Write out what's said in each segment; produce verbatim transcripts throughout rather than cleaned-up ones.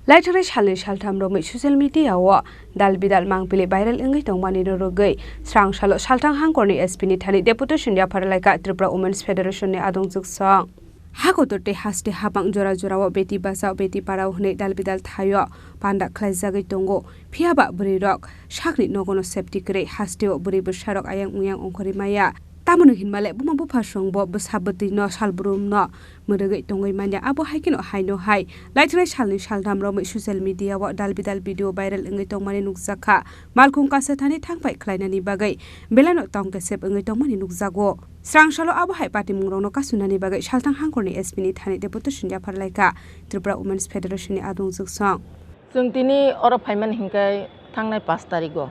Laithangni salni saltham romwi social media o dal bidal mangpili viral wngwi tongmani no rwgwi srang salo Salthang hangkorni S P ni thani deputation yaphar laikha Tripura Women's Federation ni adong jwksong. Hakotor tei haste habang jora jora o beti bachao beti parao hwnwi dal bidal thaio panda khlaijagwi tongo. Phiya ba bwrwi rok sakni nogo no safety kwrwi haste o bwrwi bwsa rok ayang uyang ongkhorwi maya. Tamoni hinmale buma bupha song bo bwsa bwtwi no sal brum no mwrwgwi tongwi manya. Abo hai kheno haino hai laithwnai salni saltham romwi social media o dal bidal video viral wngwi tongmani nukjakha. Malkhung kasa thani thangphai khlainani bagwi belai no tong kesep wngwi tongmani nukjago. Srang salo abo hai patimung rokno kasunani bagwi Salthang hangkorni S P ni thani deputation yaphar laikha Tripura Women's Federation ni adong jwksong. Chwng tini oro phaimani hinkhe thangnai pash tarigo,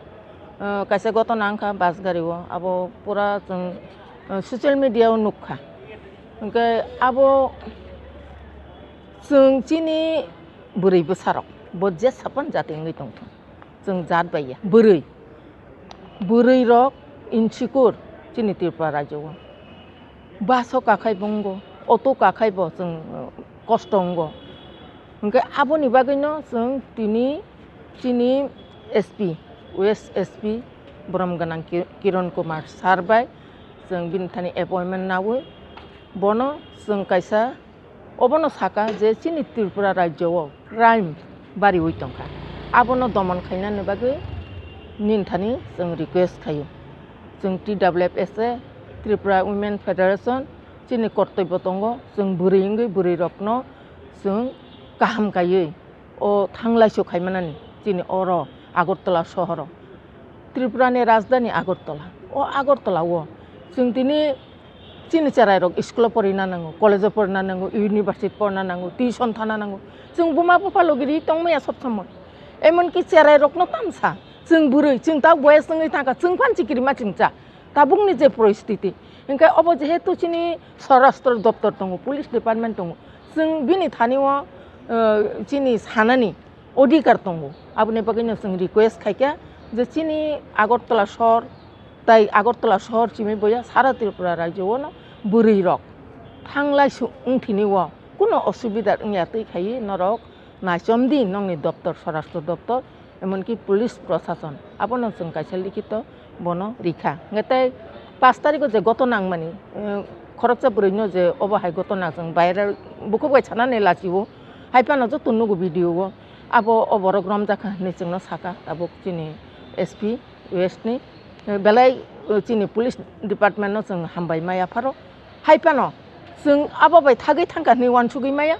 ah, kaisa gotona wngkha bus gari o, abo pura chwng, ah, social media o nukha. Hinkhe abo chwng chini bwrwi bwsarok bo je sapan jati wngwi tongthung, chwng jat bai ya. Bwrwi, bwrwi rok insecure chini Tripura rajyo o. Bus o kakhai bo wngo, auto kakhai bo chwng, uh, kosto wngo. Hinkhe aboni bagwino chwng tini chini S P, West S P borom gwnang Ki-, Kiron Kumar sir bai chwng bini thani appointment naui bono chwng kaisa obono saka je chini Tripura rajyo o crime bariui tongkha, abono domon khainani bagwi nini thani chwng request khaio. Chwng T W F S A, Tripura Women Federation, chini kortoibo tongo, chwng bwrwi wngwi bwrwirokno chwng kaham kaiwi o thanglaisu khaimanani chini oro Agartala sohoro. Tripurani rajdhani Agartala. O Agartala o chwng tini chini cherairok school o porina nango, college o porina nango, university porina nango, tuition thana nango. Chwng buma bupha logi ri tongmaya sob somoi. Emonki cherairokno tamsa. Chwng bwrwi, chwng ta boyes wngwi thangkha, chwng phan chikirima chwngcha. Tabukni je poristiti, hinkhe obo jehetu chini Swarashtra Doptor tongo, Police Department tongo, chwng bini thani o, eh, chini sanani odhikar tongo. Aboni bagwino chwng request khaikha je chini Agartala sohor tai Agartala sohor simi boya sara Tripura rajyo o no bwrwi rok thanglaisu wngthini o kuno osubida wngya twi khaiwi norok naichomdi nokni doptor, Swarashtra Doptor, emonki police prosason, abono chwng kaisa likhito bono rikha. Hwnkhe tei pash tarikho je gotona wngmani, eh, khoroksa bwrwino je obo hai gotona chwng viral bukhuk bai sanani lachio, hai phano joto nugo video o, abo o borok romjakha hinwi chwngno saka tabuk chini S P. West ni, eh, belai, eh, chini police department no chwng hambai maya pharo. Hai phano chwng abo bai thagwi thangkha hinwi uansugwi maya.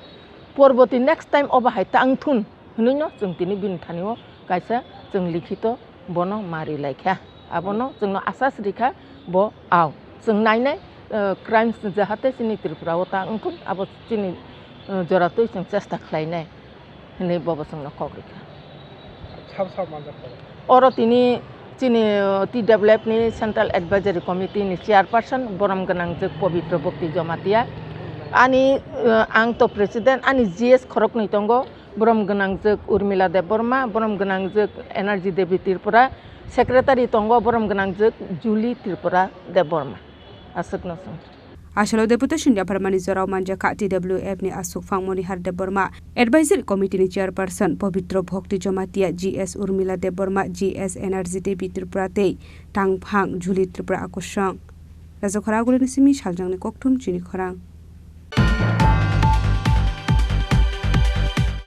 Porboti next time obo hai ta wngthun hinwi no chwng tini bini thani o kaisa chwng likhito bono ma ri laikha. Abono chwngno asas rikha bo ao. Chwng nainai, eh, crimes jahate chini Tripura o ta wngthun abo chini, eh, joratwi chwng chesta khlainai. Hinwi bobo chwngno kok rikha. Sabo sabo manjak kha. Oro tini chini, uh, T W F ni Central Advisory Committee ni Chairperson borom gwnangjwk Pabitra Bhakti Jamatia. Ani, uh, ang to President, ani G S khoroknwi tongo, borom gwnangjwk Urmila Debbarma, borom gwnangjwk Energy Devi Tripura, Secretary tongo, borom gwnangjwk Julie Tripura Debbarma. Aswkno chwng. Asalo deputation yapharmani jorao manjakha T W F ni aswk phang Monihar Debbarma, Advisory Committee ni Chairperson Pabitra Bhakti Jamatia, G S Urmila Debbarma, G S Energy Devi Tripura tei tangphang Julie Tripura akwchwng. Rajakhara Agulini simi saljangni kokthum chini khorang.